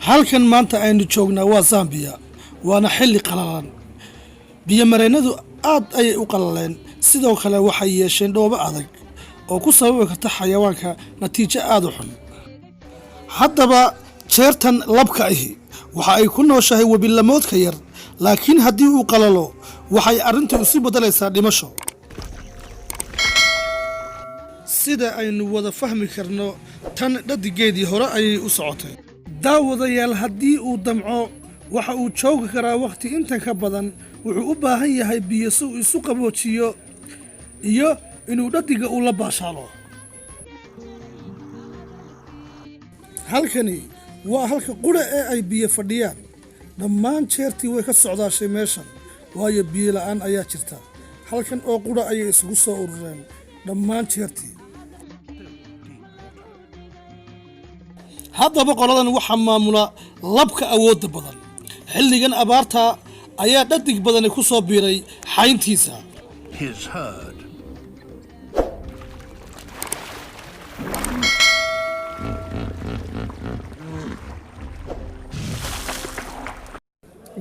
Halkan maanta aynu joognaa waa Zambiya, waana xilli qalalan. Biyomareennadu aad ayay u qalaleen. Sidoo kale waxay yeesheen dhoobo adag oo ku sababi karta xayawaanka natiijo aad u xun. Haddaba jeertan labka ahi waxa ay ku nooshahay webilamoodka yar, laakiin haddii uu qalalo, waxay arrintu isu beddelaysaa dhimasho. Sida aynu wada fahmi karno, tan dhadigeedii hore ayay u socotay. Daawadayaal, haddii uu damco, waxa uu joogi karaa wakhti intan ka badan. Wuxuu u baahan yahay biyo si uu isu qaboojiyo iyo inuu dhadiga uu la baashaalo. Halkani waa halka qura ee ay biyo fadhiyaan. Dhammaan jeertii way ka socdaashay meeshan, waayo biyo la'aan ayaa jirta. Halkan oo qura ayay isugu soo urureen dhammaan jeertii. Haddaba qoladan waxaa maamula labka awoodda badan. Xilligan abaarta ayaa dhadig badani ku soo biiray xayntiisa. His herd.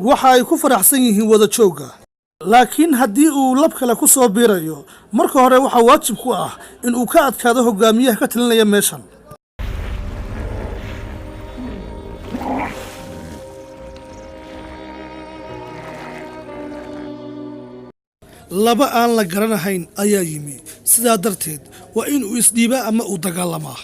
Waxa ay ku faraxsan yihiin wada joogga, laakiin haddii uu lab kale ku soo biirayo, marka hore waxaa waajib ku ah in uu ka adkaado hogaamiyaha ka talinaya meeshan. Laba aan la garanahayn ayaa yimi, sidaa darteed waa inuu isdhiibaa ama uu dagaalamaa.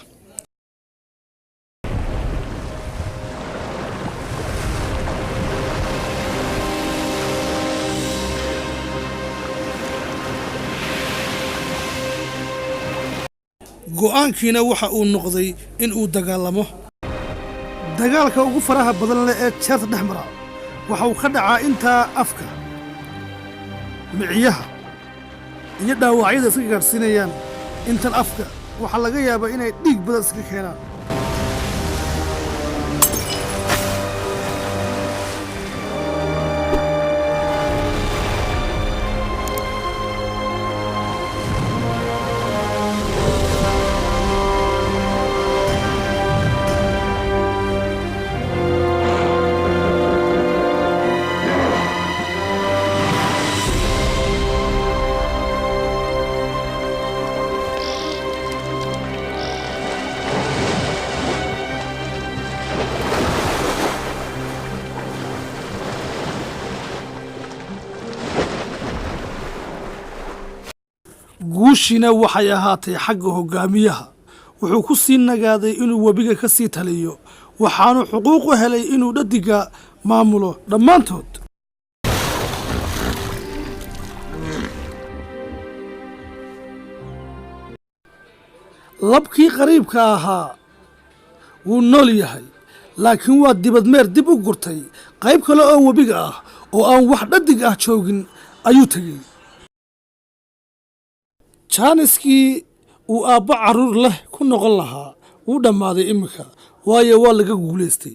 Go'aankiina waxa uu noqday in uu dagaalamo. Dagaalka ugu faraha badan leh ee jeerta dhex mara waxa uu ka dhacaa intaa afka, miciyaha iyo dhaawacyada iska gaadhsiinayaan. Intan afka waxaa laga yaabaa inay dhiig badan iska keenaan. Guushiina waxay ahaatay xagga hogaamiyaha. Wuxuu ku sii nagaaday inuu webiga ka sii taliyo, waxaanu xuquuq u helay inuu dhadiga maamulo dhammaantood. Labkii qariibka ahaa wuu nool yahay, laakiin waa dibadmeer dib u gurtay. Qayb kale oo webiga ah oo aan wax dhadig ah joogin ayuu tegey. Jaaniskii uu aabbo carruur leh ku noqon lahaa wuu dhammaaday iminka, waayo waa laga guulaystay.